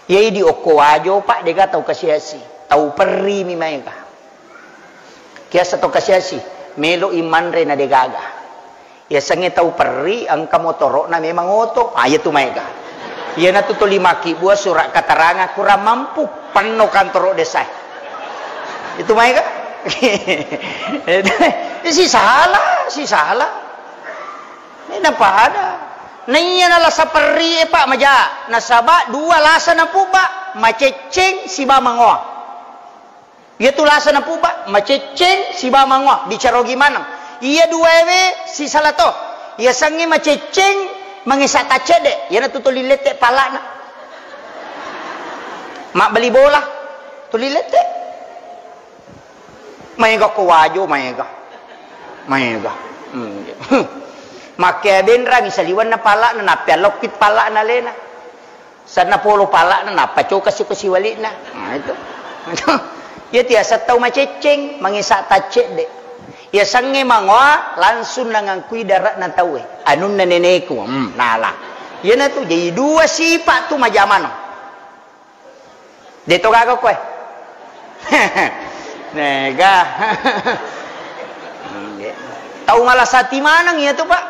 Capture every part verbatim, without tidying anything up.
Iyai di okko Wajo, Pak, dega tau kasiasi. Tau perri mi maega. Kiasa tau kasiasi, melo i manre na degaga. Yasengnge tau perri, engka motoro'na memang oto. Ah, iyatu maega. Iyanatu toli makkibua surat keterangan kurang mampu, penno kantoro desae. Itu maega. Si salah, si salah. Ini pada. Naiya nalasa perri e, Pak, maja. Nasaba dua lasa napubba, macecceng siba mangoa. Iyatu lasa napubba, macecceng siba mangoa, bicara ogi maneng. Iya duaewe sisala to. Yasengnge macecceng mangesa taccedde, iyanatu toli lette palla'na. Mabbali bola, toli lette. Maega ko Wajo, maega. Maega. Hmm. Makkea benrangi saliwenna palla'na, nappealokki palla'na alena. Sanna polo palla'na, nappa coka siko siwali'na. Nah, itu. Iya tiasa tau macecceng, mangesa taccedde. Yasengnge mangoa, langsung nangangkui dara'na tauwe. Anunna neneku, hmm, nala. Iyanatu, jadi dua sipa tu majamano. De to gaga koe. Nega. Tau malasa ati maneng iyatu, Pak.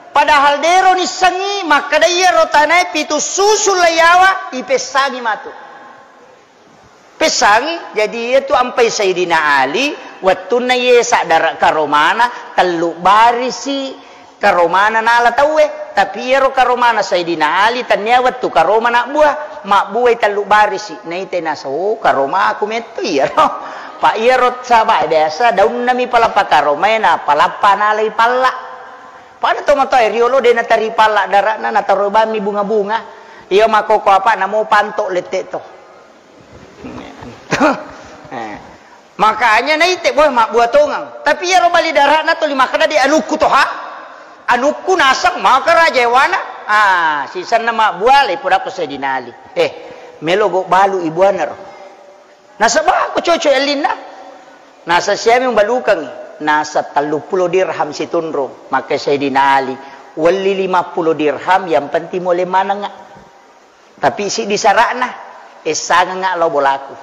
Padahal dero nissengngi makkeda iyaro tanae pitu susu laiyawa ipessangi matu. Pessangi, jadi iyatu ampai Sayyidina Ali, wettunna iye saddara karomana, tellu barisi karomana nala tauwe, tapi iyaro karomana Sayyidina Ali, tennia wettu karoma nabbua, mabbuai tellu barisi, naita nasa, oh, karomaku metto iyaro. Pa iyaro saba biasa, daunna mi palappa karomae, na palappa nalai palla. Pada to matoa riolo de natari palla darana, nataro bammi bunga-bunga. Iya makoko apa namo panto lette to. Eh. Makanya naite boe mabbua tongeng. Tapi iyaro bali darana tuli makkeda di anukku toha. Anukku naseng maka raja ewana. Ah, sisenna mabbua le pura ko Sayyidina Ali. Eh, melo go balu ibuana ro. Nasaba ko coco ellinna. Nasa siami umbalukangi. Nasa telluppulo dirham situnrung. Maka Sayyidina Ali, welli lima puluh dirham, yang penting mole manenga. Tapi siddi sara'na, essangengnga lao bolaku.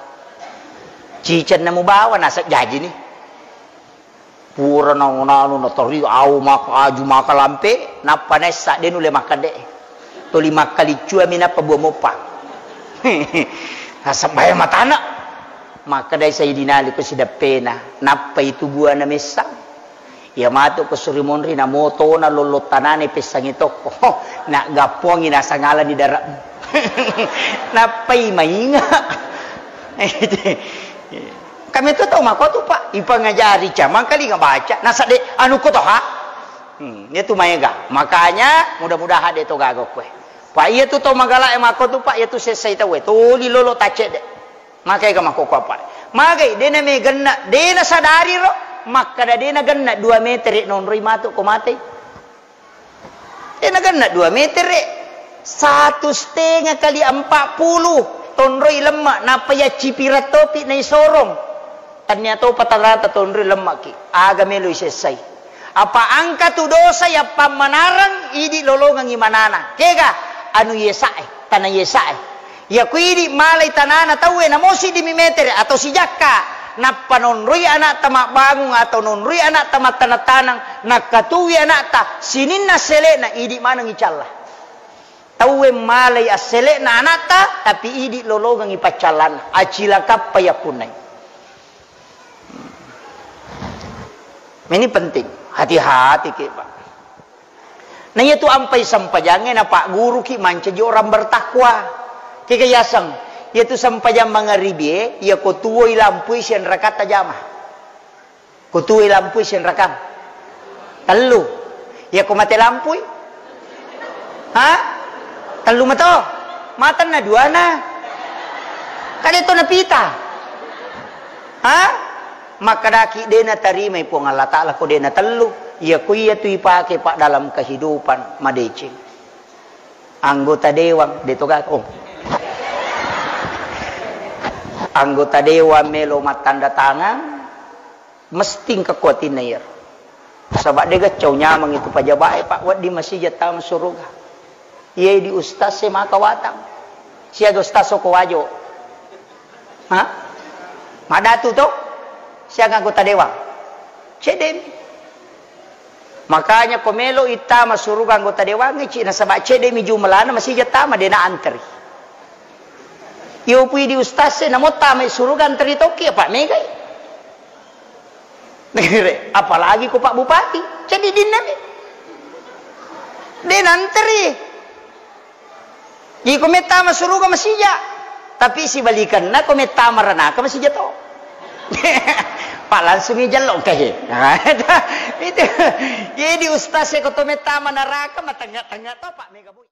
Cicenna mubawa, naseng jajini. Pura naunanu natari au maka aju maka lampe, nappa naessa de nulle makkedde. Toli makkaliccuami nappa bua moppa. Naseng bae matana. Makkedai Sayyidina Ali ko sideppena, nappa itu buana messang. Iya matu ko suri monri, namo tona lollo tanane pessangi tokko. Naggappongi nasangalani dara'mu. Nappai mainga. Kami tu tau makotu, Pak. Ipangajari camang kali nggak baca. Nasa de anu ko toha. Hmm, itu maega. Makanya mudah-mudahan de to gaga koe. Pak, iya tu tau magala e makotu, Pak, iya tu sessai tau e. Toli lolo tacce de. Magai ga makkokko apa? Magai, dena megenna, dena sadari ro, makkada dena genna dua metere nonroi matu ko matei. Dena genna dua metere, satu setengah kali empat puluh tonroi lemma, nappa yaccipireng topi naisorong. Tannia topa tarata tonroi lemmaki, aga melo isessai. Apa angka tu dosa yappammanareng idi lolongengngi manana. Kega? Anu yesae, tana yesae. Iya ku idi malai tanana tauwe, namo siddi mi metere atau sijakka, nappa nonroi anakta mabbangung atau nonroi anakta mattaneng-taneng, nakkatuwi anakta sininna sele'na, idi maneng icalla. Tauwe malai assele'na anakta, tapi idi lolongengngi paccallanna, acilakappa yappunnai. Ini penting, hati-hati ke, Pak. Na iyatu ampai sempajangnge napagguruki mancaji orang bertakwa. Kega yaseng, iyatu sempajang mangaribie, iya ko tuwoi lampui sianrakatta jama. Ko tuwoi lampui sianrakang? Tellu. Iya ko mate lampui? Ha? Tellu mato? Matenna duana. Kade to napita. Ha? Makkadaki de natarimai Puang Allah Ta'ala ko de natellu. Iya ko iyatu ipake, Pak, dalam kehidupan madeceng. Anggota dewan, de to ga-, oh. Anggota dewan melo mattanda tangan, mesti engka kuatinna iyaro. Saba de gaccau nyameng itu pajaba'e, Pak, wedding masija tama suruga. Iye di ustaz e maka watang. Siaga ustaz soko wajo. Ha? Madatu to? Siaga anggota dewan. Cedemi. Makanya ko melo ittama suruga anggota dewan, ci nasaba cedemi jumlana masija tama, dena antri. Yo pui di ustaz e, namo tama suruga antri toki, apa megai. Apalagi ko Pak Bupati, jadi dinnami. Dena antri. Iko mettama suruga masija, tapi sibalikanna ko mettama ranaka masija to. Pak langsung i jallo kahe. Nah, itu. Jadi ustaz e ko to mettama naraka, matengah-tengah to, Pak, mega boy.